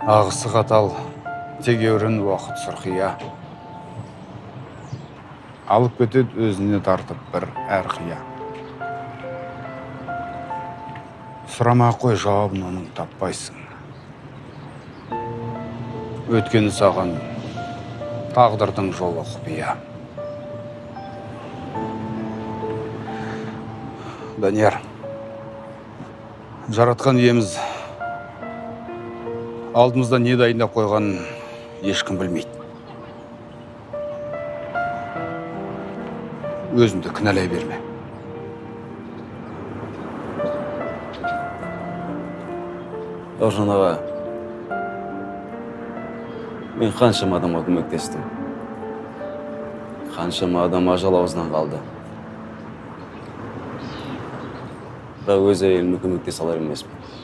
Ағысы қатал, тегеурін уақыт сұрқия. Алып кетеді өзіне тартып бір әр қия. Сұрама қой, жауабын оның таппайсың. Өткені саған тағдырдың жолы құпия. Данияр, жаратқан иеміз алдымызда не дайындап қойғанын ешкім білмейді. Өзіңді кінәлай берме. Бауыржан аға, мен қаншама адамға көмектестім. Қаншама адам ажал аузынан қалды. Бірақ өз әйеліме көмектесе алар емеспін.